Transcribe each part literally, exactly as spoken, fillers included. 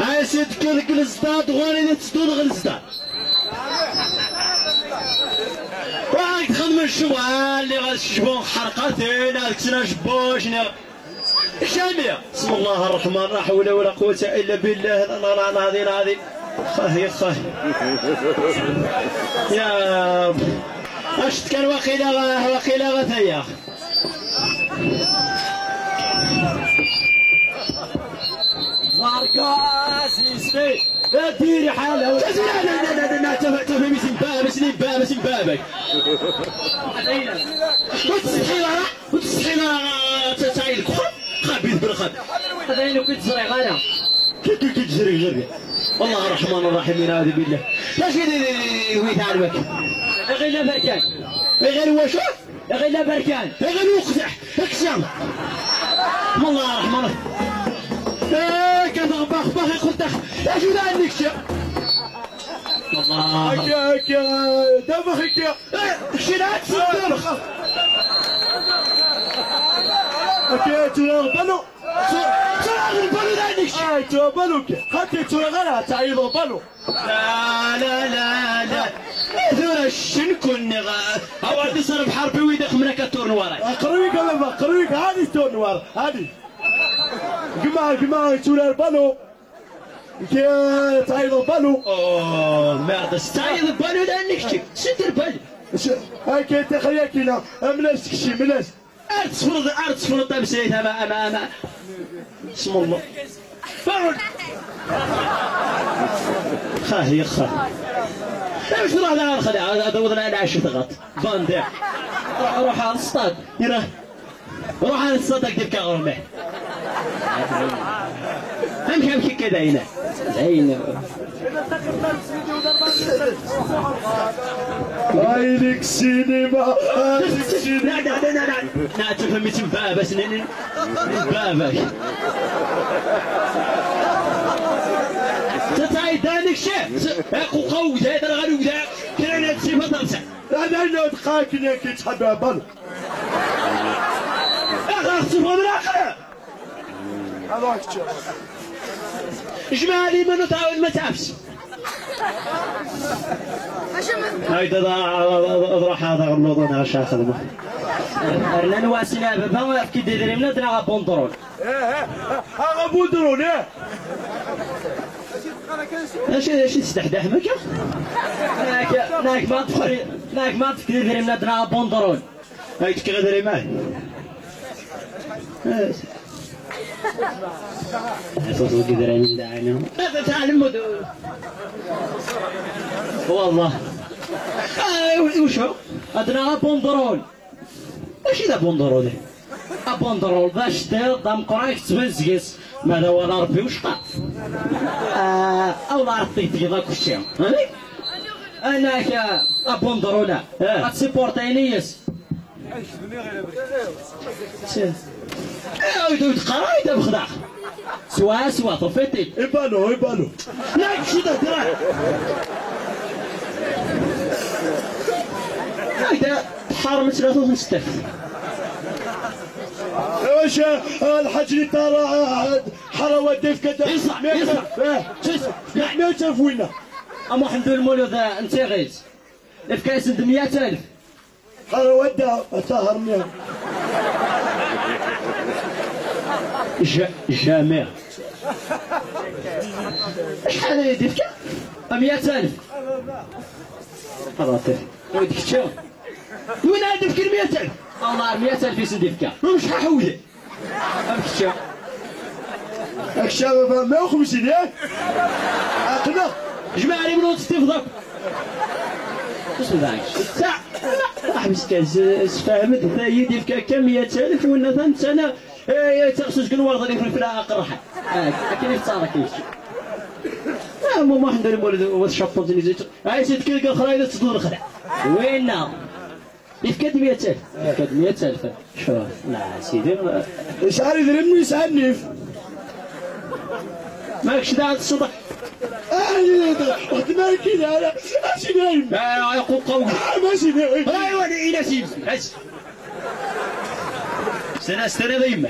Ɛici tekka deg lezdad, ɣur-i d tettun ɣer lezdad. Waḥed xedmen ccɣel, niɣ ad cecbun xerqaten, ad kksen acebbuc, niɣ Jami. بسم الله الرحمن، لا حول ولا قوة إلا بالله، لا، لا، لا، العظيم، العظيم. خاهي، خاهي. يا رب. اش كان واقيلا، واقيلا غثيا. ماركا سيستي. ديري حالة. لا، لا، لا، لا، لا، لا، تفهم، تفهم، اسم باب، اسم باب، اسم بابك. وتستحيل، وتستحيل، تعيد الكحل. خبيث بالخد. هذا ينو كنت زريغ أنا. كي، كي، كي تزري غير. والله الرحمن الرحيم، والعياذ بالله. لا شي، لي، لي، لي، ويت عالمك. غير لا بركان. غير واش؟ غير لا بركان. غير وقزح. اكسام. والله الرحمن. ايه، كان باخ، باخ، يقول تخ. لا شي، لا عندك شي. والله. هكا، هكا، دابا هكا. ايه، شي لا تسدر. هكا، ترى بالو. Tura ɣer lbalu d ayen ikečč. Ay, tura balu kan. Xaṭi tura ɣer ad tɛeyyeḍ balu. لا، لا، لا، لا. Tura ccen kunni ɣ-, awer d-iṣerref ḥerbi wid ixemmen akka turnwara. Aqerwi-k a baba, aqerwi-k, هذه turnwara, هذه. Gma, gma, tura balu. Nekk, eh, tɛeyyeḍ balu. Oh, merde, s tɛeyyeḍ balu d ayen ikečč. Sidir balu. Akka, taxi akina, amlas tekci, mlas. Ar teffreḍ, ar teffreḍ tamsayt, ama, ama, ama. Sm Allah. Ferrun. Xah, ya xah. Amek truḥ daɣen xli, ad, ad awḍen ɛla ɛecra tɣaṭ. Bandi. Ruḥ, ruḥ ar ṣṣṭad. Ira. Ruḥ ar ṣṣṭad, ad k-d-fkeɣ aɣrum. Amek, amek akka dayen? Dayen. Ay, deg ssinima, ay, deg ssinima. لا، لا، لا، لا، لا. لا، تفهم اسم بابا، سنين. بابا. تتعي دانك شيء. قو، قو، جاي ترى غالي وجاي. كنا نتسيب ترسع. لا، لا، لا، دقائق، كنا كي تحب بابا. أخي، أخي، تفهم الآخر. Jmaɛ liman ur tɛawed ma tɛefs. Hayda, ad ruḥ ad aɣelluḍ ad aɣ-xedmeɣ. Rnan wasin a baba, efk-id idrimen ad naɣ abundrul. Aɣ abundrul, eh! Acu, acu tesdeḥdeḥem akka? Nak, nak ma tefkid, nak ma tefkid idrimen ad naɣ abundrul. Ay, tekkiɣ idrimen. Asus deg idrimen d aɛna. Ad tɛelmeḍ. Wallah. Ah, u-, ucu? Ad naɣ abundrul. Acu d abundrul? Abundrul d aceṭṭiḍ d ameqqran, yettban seg-s. Ma d awal Ṛebbi ucqaq. Ah, awal Ṛebbi tgiḍ akk učči. Anak, ah, abundrul-a. Ah. Ad tsipurṭiḍ ayen yes. Awi-d, awi-d, qara-yi-d, ad bexdeɣ. Swa, swa, tufiḍ-t-id. Ibalu, ibalu. Nek, šu da, dira. Ayda, tḥarem, ttlatin n sṭif. Iwacu, ah, lḥaǧ li tara, ah, ḥara wadda yefka-d. Isma, isma. Eh, isma. Mya u alef winna. A Muḥend Ulmulud, ah, n Tiɣilt. Efk-asen-d mya alef. Qqar wadda, a Ṭaher mya. Ja-, jamais. Acḥal ay d-ifka? A mya alef. Xaṭi. Ur d-kečča. Win ad d-ifken mya alef? Amar mya alef i sen-d-ifka. Mecḥaḥ wid. Am kečča. Akečča baba, mya u xemsin, yak? Aql-aɣ. Jmaɛ liman ur teṭṭifeḍ akk. Isem da. Ta, ḥbes kan, s-, sefhem-d, ta yid ifka akka mya alef, winna ta netta, eh, yettaɣ s uzgen warḍa di Fenfel aqerḥan. Ah, akken i tettaɣ, akken i tettaɣ. Ah, mu Muḥend Ulmulud, wa tcappunt-nni zit. Ah, si tkil deg lexla, i d-teṭṭeḍ lexla. Winna. Yefka-d mya alef. Yefka-d mya alef. Cfu, la, sidi. Yesɛa idrimen, yesɛa nnif. Makš da ad tṣuḍ. Ah, ɣeddem akken ara. Asin ay. Ah, aquqaw. Ah, masin ay. Ay, wali, ila sin. As. Sana, sana da yemma.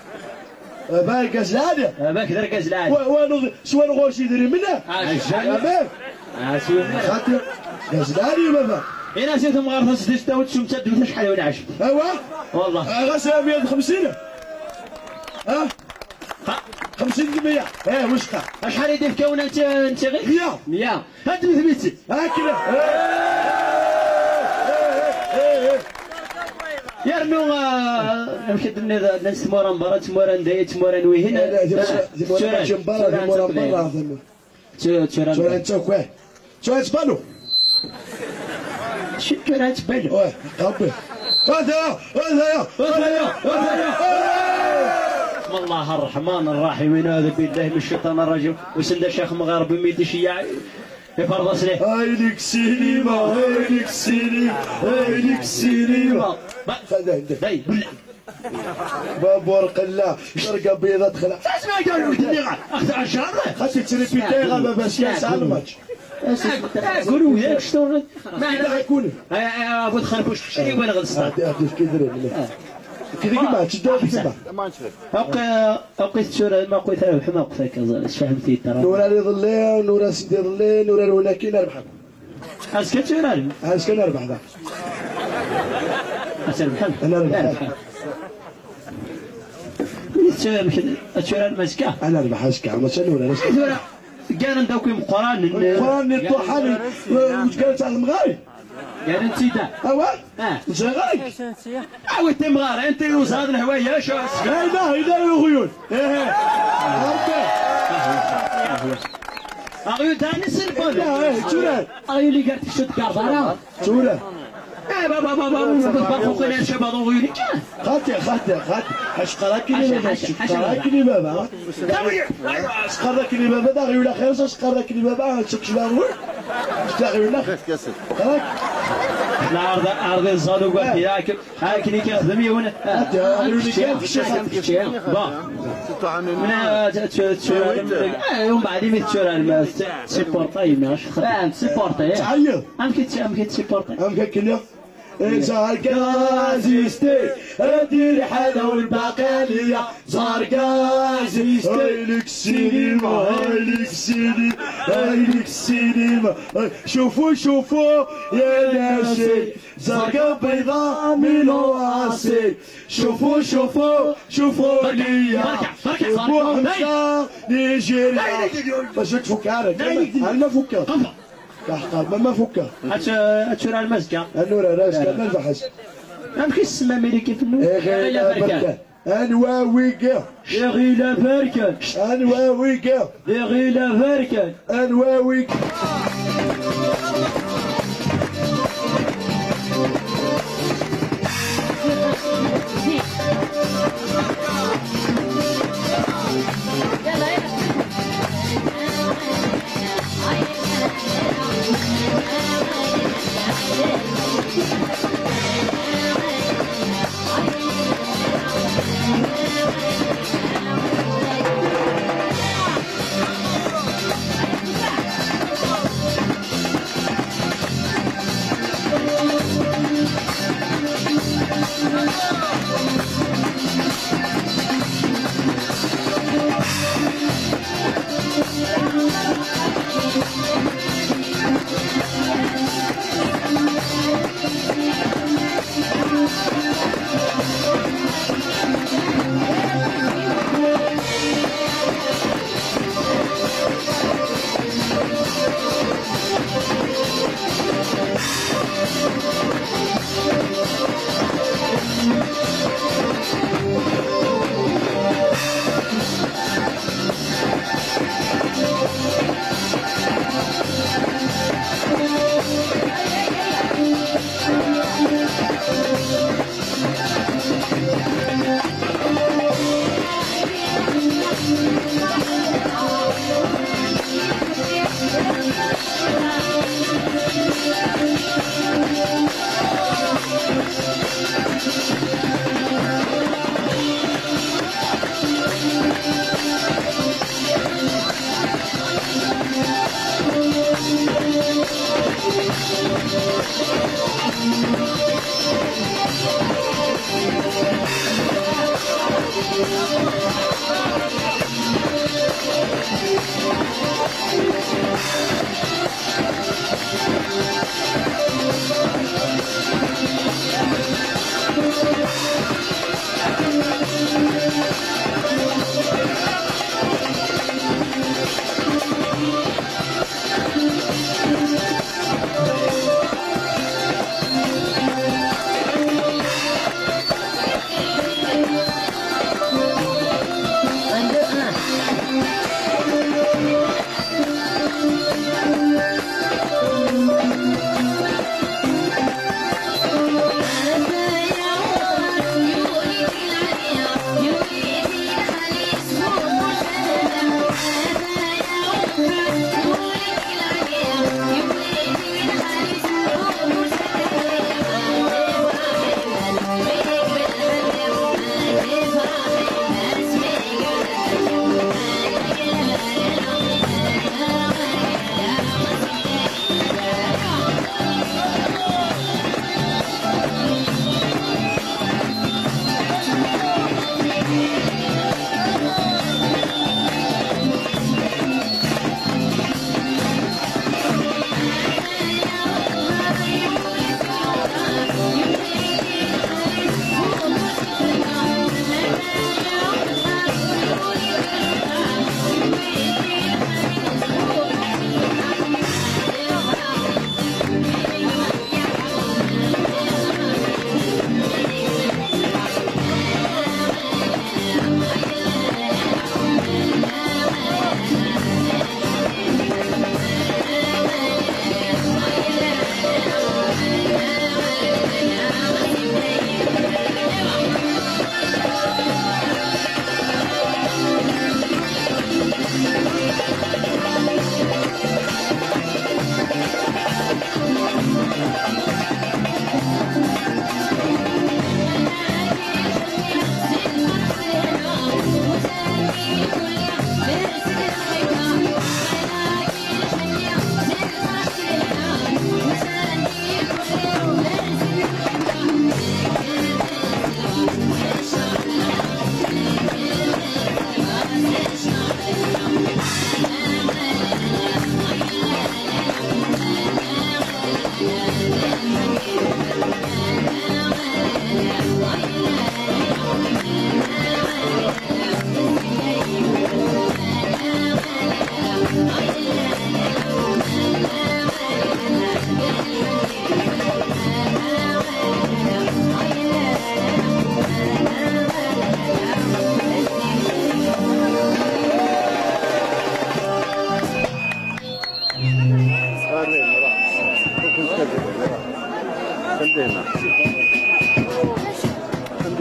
Baba, argaz lɛali. Baba-k d argaz lɛali. Wa, wa, s wa nɣuc idrimen. Ɛajjal. Baba. Ɛaswi. Xaṭi, argaz lɛali, baba. Ini-as i temɣart-as di tawet s umtaddu acḥal n lɛecc. Awa? Wallah. Ah, ɣas meyya u xemsin. Ha? Xemsin d meyya. Eh, wicqa? Acḥal i d-ifkawen n ti-, n tiɣit? Meyya. Meyya. Ad d-tmiti. Akken. Yernu, ah, amek i d-tenniḍ, llant tmura n berra, tmura n daya, tmura n wihin. Eh, eh, tmura, tmura n berra, tmura n berra. Ttu-, tturant. Tturant akk, eh. Tturant balu. Acu tturant balu? Wah, Rebbi. Hada, hada, hada, hada. بسم الله الرحمن الرحيم، أعوذ بالله من الشيطان الرجيم. وسند الشيخ مغاربي ميدي شياعي. يفرض أصلي. هاي لك سينما، هاي لك سينما، هاي لك سينما. هذا عندك. داي، بلع. بابور قلا، شرقة بيضة دخلها. اسمع، قالوا لي دنيا، أخذ عشرة. خاصك تريبيتي غابة باش كاس على الماتش. Agul uyac tura. Meɛna akun. Abu txerbuc keččini wala ɣ-d sṭa. Hadi hadi kidri mliḥ. Kidi kima teddu kima. Aqi aqi tura ma aqi terbeḥ ma aqi akka ẓer sfehmet-iyi tara. Nurar iḍelli, nurar send iḍelli, nurar win akin rebḥen. Azekka turarem. Azekka nerbeḥ da. Azekka nerbeḥ. Nerbeḥ. Ad turarem azekka. Ad nerbeḥ azekka, mačči ad nurar azekka. Tura, ggaren-d akk imeqqranen. Imeqqranen, iṭuḥan, ur ttgaren ttɛellemeɣ ara. Ggaren-tt-id. Awa? Ah. Ẓriɣ-ak. Awi timɣar, anti uẓad lehwayec. Ayda, ayda i uɣyul. Ihi. Ṛebbi. Aɣyul d anis n Paul. Ayda, eh, tura. Aɣyul iger tikkelt gar ḍara. Tura. Eh, baba, baba, baba, baba, baba, uqil ar cabaḍ uɣyul kan. Xati, xati, xati. Acqar akken i baba, acqar akken i baba. Acqar akken i baba, d aɣyul axir, acqar akken i baba, ad tečč d aɣyul. Tečč d aɣyul axir. Xati. Ɛreḍ, ɛreḍ iẓẓan ugar yak. Akken i k-ixdem yiwen. Xati, aɣyul i kan, kečč, kečč. Ba. Mna, t-, t-, t-, eh, umbeɛd imi tetturarem, t-, tsipurṭa yemma, acu txeddem? Ah, tsipurṭa, eh. Tɛeyyeḍ. Amek i tt-, amek i tsipurṭa? Amek akken? Zargazisti, adi lḥala u lbaqaliya. Zargazisti. Haylik sinima, haylik sinima, haylik sinima. Ay, شوفوا شوفوا يا ناسي، زرقا بيضا ميلو راسي. شوفوا شوفوا شوفوا ليا. بركة، بركة، بركة. شوفوا حمزة نيجيريا. باش تفك عارف. أنا فكر. Aḥeqqar, ma, ma fukkeɣ. Ad t-, ad turar mazekka. Ad nurar azekka, ma lbeḥ azekka. Amek i s-tsemma Miliki Fennu? Iɣil aberkan. Anwa wigi? Iɣil aberkan. Anwa wigi? Iɣil aberkan. Anwa wigi?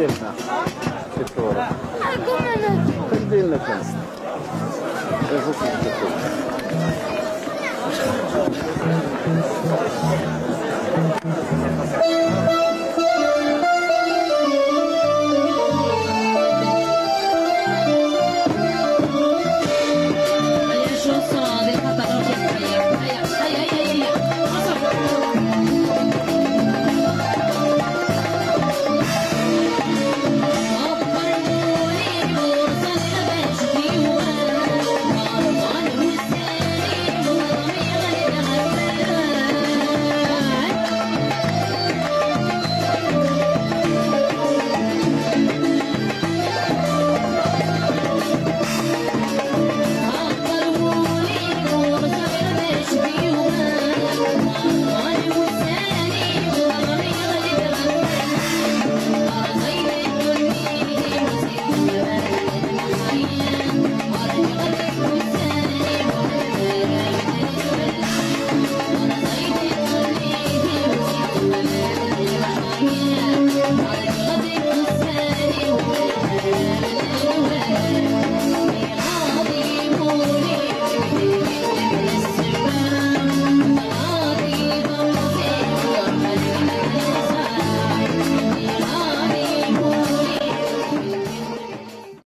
Qim dinna kan.